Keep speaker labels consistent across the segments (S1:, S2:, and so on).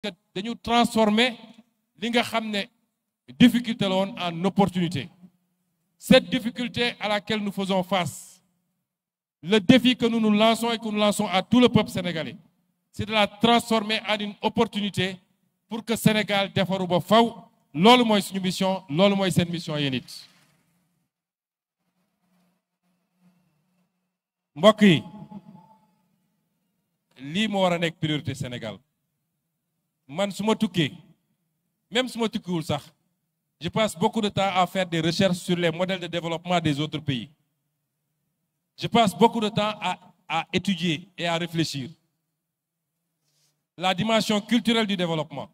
S1: que dañu transformer li nga xam ne difficulté la woon en opportunité. Cette difficulté à laquelle nous faisons face, le défi que nous nous lançons et que nous lançons à tout le peuple sénégalais, c'est de la transformer en une opportunité pour que Sénégal defaru ba faw. Loolu mooy suñu mission, loolu mooy seen mission yéen it. Mbokk yi, lii moo war a nekk priorité Sénégal. Man su ma tukkee, même su ma tukkiwul sax, je passe beaucoup de temps à faire des recherches sur les modèles de développement des autres pays. Je passe beaucoup de temps à étudier et à réfléchir. La dimension culturelle du développement.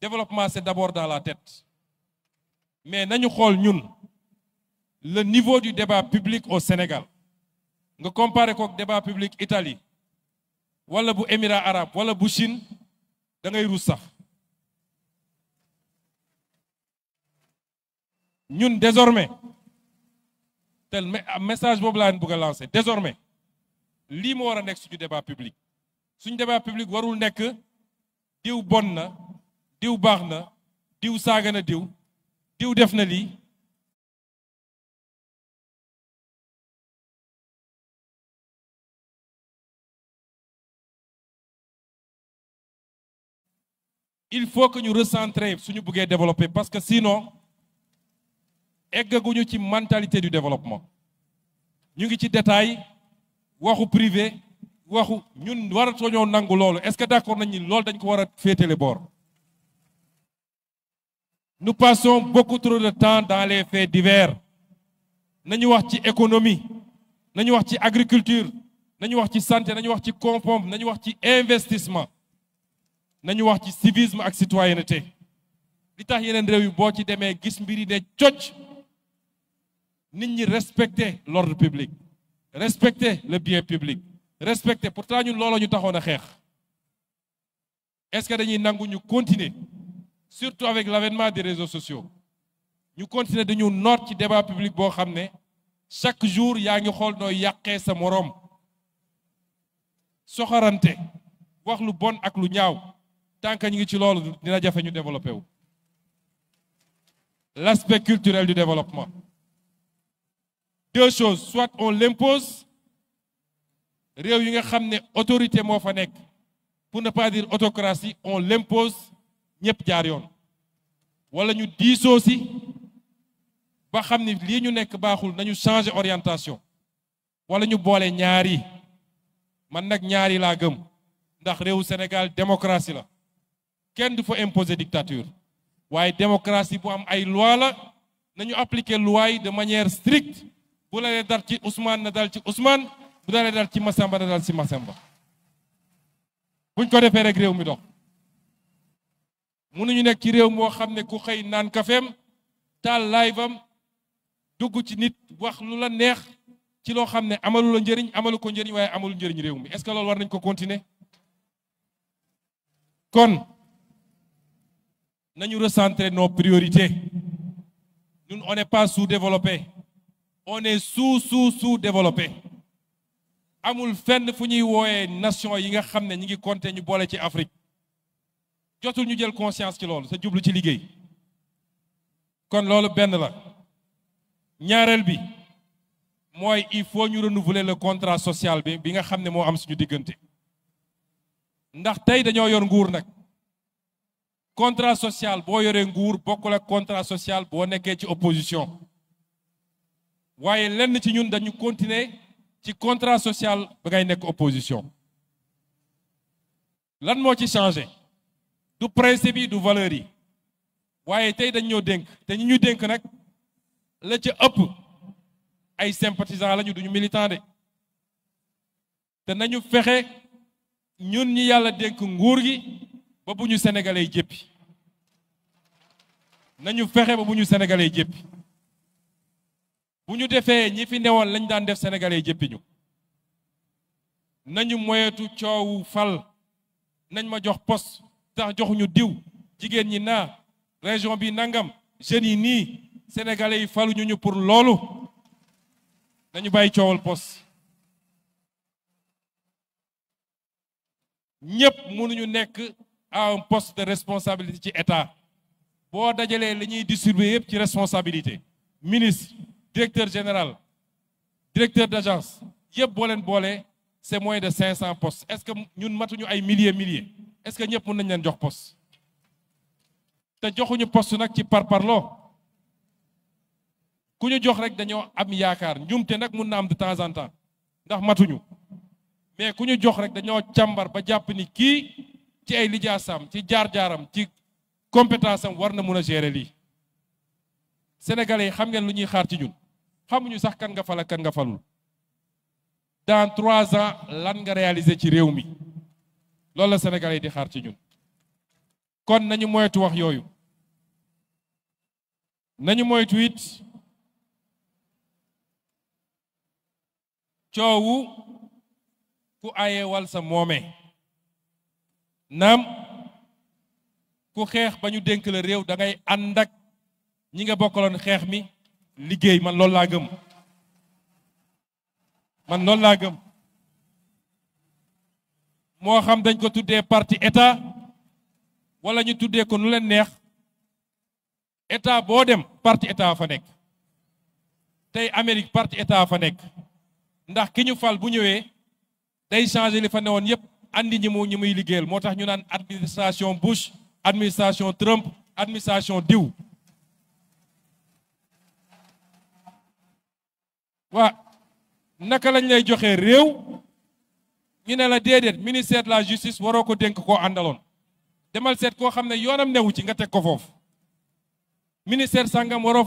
S1: Développement, c'est d'abord dans la tête. Mais nañu xool ñun le niveau du débat public au Sénégal. Nga comparer ko ak débat public Italie wala bu Émirats arabes wala bu Chine da ngay rus sax. Ñun désormais tel message boobu laa leen bëgg a lancer désormais lii moo war a nekk suñu débat public. Suñu débat public warul nekk diw bon na, diw baax na, diw saaga na diw def na lii. Il faut que ñu recentrer suñu bëggee développer parce que sinon eggaguñu ci mentalité du développement. Ñu ngi ci détail waxu privé waxu ñun waratoo ñoo nangu loolu. Est-ce que d'accord nañ ni loolu dañ ko war a féetale boor. Nous passons beaucoup trop de temps dans les faits divers. Nañu wax ci économie, nañu wax ci agriculture, nañu wax ci santé, nañu wax ci koom-koom, nañu wax ci investissement. Nañu wax ci civisme ak citoyenneté. Li tax yeneen réew yi boo ci demee gis mbiri ne cocc nit ñi respecter l'ordre public, respecter le bien public, respecter pourtant ñun loolu ñu taxoon a xeex. Est-ce que dañuy nangu ñu continuer surtout avec l'avènement des réseaux sociaux ñu continuer dañu noot ci débat public boo xam ne chaque jour yaa ngi xool nooy yàqee sa moroom soxarante wax lu bon ak lu ñaaw tant que ñu ngi ci loolu dina jafe ñu développé wu. L'aspect culturel du développement. Deux choses, soit on l'impose réew yi nga xam ne autorité moo fa nekk pour ne pas dire autocratie on l'impose ñëpp jaar yoon wala ñu diisoo si ba xam ni lii ñu nekk baaxul nañu changer orientation wala ñu boole ñaari man nag ñaari laa gëm ndax réewu Sénégal démocratie la kenn du fa imposer dictature waaye démocratie bu am ay loi la nañu appliquer loi yi de manière stricte bu la dal ci Ousmane na dal ci Ousmane bu la dal ci Massamba na dal ci Massamba buñ ko defee rek réew mi dox. Mënuñu nekk ci réew moo xam ne ku xëy naan kafeem taal live am dugg ci nit wax lu la neex ci loo xam ne amalu la njëriñ amalu ko njëriñ waaye amalu njëriñ réew mi est-ce que loolu war nañ ko continuer. Kon nañu recentrer nos priorités. Nous on n'est pas sous-développé, on est sous-développé. Amul fenn fu ñuy wooyee nation yi nga xam ne ñi ngi compter ñu boole ci Afrique. Jotul ñu jël conscience ci loolu sa jublu ci liggéey. Kon loolu benn la. Ñaareel bi mooy il faut ñu renouveler le contrat social bi nga xam ne moo am suñu diggante. Ndax tey dañoo yor nguur nag. Contrat social boo yoree nguur bokkul ak contrat social boo nekkee ci opposition. Waaye lenn ci ñun dañu continuer ci contrat social ba ngay nekk opposition. Lan moo ci changé? Du principe yi du valeur yi waaye tey dañ ñoo dénk te ñi ñu dénk nag la ca ëpp ay sympathisants lañu duñu militant de te nañu fexe ñun ñi yàlla dénk nguur gi ba bu ñu sénégalais yi jéppi nañu fexe ba bu ñu sénégalais yi jéppi bu ñu defee ñi fi newoon lañ daan def sénégalais yi jéppi ñu nañu moyetu coowu fal nañ ma jox poste tax joxuñu diw jigéen ñi naa région bi nangam jeunes yi nii sénégalais yi faluñu ñu pour loolu nañu bàyyi coowal poste ñëpp mënuñu nekk à un poste de responsabilité ci état boo dajalee li ñuy distribuer yëpp ci responsabilité ministre directeur général directeur d'agence yëpp boo leen boolee c'est moins de 500 postes est-ce que ñun matuñu ay milliers est-ce que ñëpp mën nañ leen jox poste te joxuñu poste nag ci parparloo ku ñu jox rek dañoo am yaakaar njumte nag mun na am de temps en temps ndax matuñu mais ku ñu jox rek dañoo càmbar ba jàpp ni kii ci ay lijaasam ci jaar-jaaram ci compétence am war na mun a gérer lii sénégalais yi xam ngeen lu ñuy xaar ci ñun xamuñu sax kan nga fal ak kan nga falul dans 3 ans lan nga réaliser ci réew mi loolu la sénégalais yi di xaar ci ñun kon nañu moytu wax yooyu nañu moytu it coowu ku ayewal sa moome naam ku xeex ba ñu dénk la réew da ngay ànd ak ñi nga bokkaloon xeex mi liggéey man loolu laa gëm moo xam dañ ko tuddee parti état wala ñu tuddee ko nu leen neex état boo dem parti état fa nekk tey Amérique parti état fa nekk ndax ki ñu fal bu ñëwee day changer li fa newoon yépp andi ñi muy liggéeyal moo tax ñu naan administration Bush administration Trump administration diw waa naka lañ lay joxee réew ñu ne la déedéet ministère de la justice waroo ko dénk koo àndaloon demal seet koo xam ne yoonam newu ci nga teg ko foofu ministère sangam waroo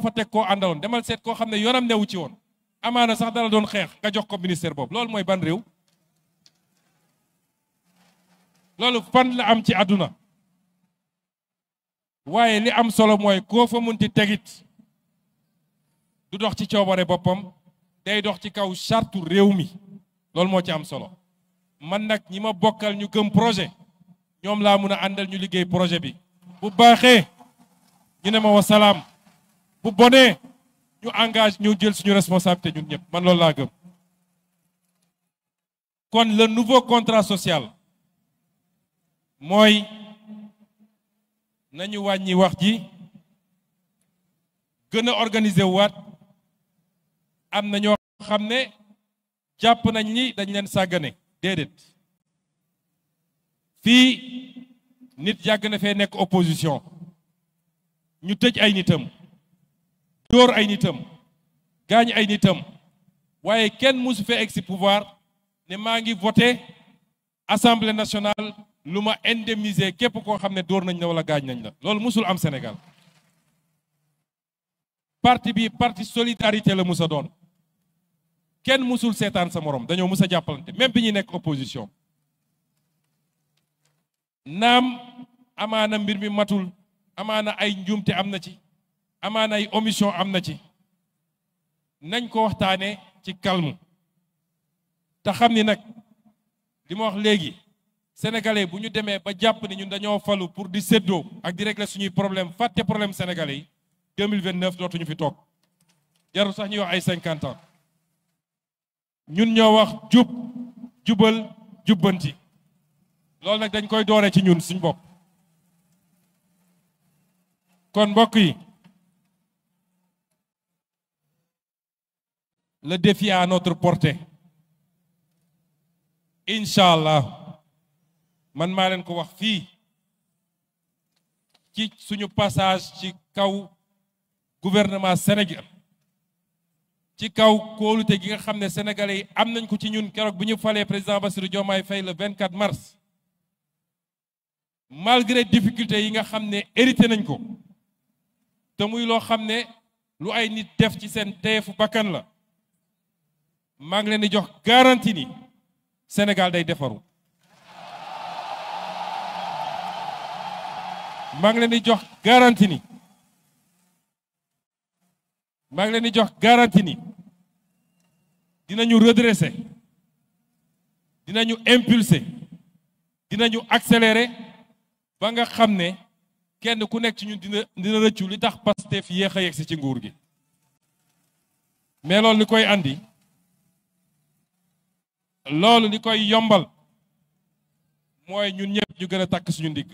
S1: fa teg koo àndaloon demal seet koo xam ne yoonam newu ci woon amaana sax dala doon xeex nga jox ko ministère boobu loolu mooy ban réew loolu fan la am ci àdduna waaye li am solo mooy koo fa munti tegit du dox ci coobare boppam day dox ci kaw chartu réew mi loolu moo ci am solo man nag ñi ma bokkal ñu gëm projet ñoom laa mun a àndal ñu liggéey projet bi bu baaxee ñu ne ma wasalaam bu bonee ñu engage ñu jël suñu responsabilité ñun ñëpp man loolu laa gëm kon le nouveau contrat social mooy nañu wàññi wax ji gën a organiser waat am na ñoo xam ne jàpp nañ ni dañ leen sàggane déedéet fii nit yàgg na fee nekk opposition ñu tëj ay nitam dóor ay nitam gaañ ay nitam waaye kenn musu fee egg si pouvoir ne maa ngi voté assemblée nationale lu ma indemniser képp koo xam ne dóor nañ la wala gaañ nañ la loolu musul am Sénégal parti bi parti solidarité la musa doon kenn musul seetaan sa morom dañoo mus a jàppalante même bi ñuy nekk opposition naam amaana mbir mi matul amaana ay njuumte am na ci amaana ay omission am na ci nañ ko waxtaane ci calme te xam ni nag li ma wax léegi sénégalais bu ñu demee ba jàpp ni ñun dañoo falu pour di séddoo ak di régler suñuy problème fàtte problème sénégalais yi 2029 dootuñu fi toog jarul sax ñuy wax ay 50 ans ñun ñoo wax jubal jubbanti loolu nag dañ koy dooree ci ñun suñ bopp kon mbokk yi le défi à notre portée incha allah man maa leen ko wax fii ci suñu passage ci kaw gouvernement Sénégal ci kaw kóolute gi nga xam ne sénégalais yi am nañ ko ci ñun keroog bu ñu falee président Bassirou Diomaye Faye le 24 mars malgré difficulté yi nga xam ne hérité nañ ko te muy loo xam ne lu ay nit def ci seen teefu bakkan la maa ngi leen di jox garantie ni Sénégal day defaru maa ngi leen di jox garantie ni maa ngi leen di jox garantie ni dinañu redresser dinañu impulser dinañu accélérer ba nga xam ne kenn ku nekk ci ñun dina rëccu li tax Pastef yéex a yegsi ci nguur gi mais loolu li koy andi loolu li koy yombal mooy ñun ñëpp ñu gën a takk suñu ndigg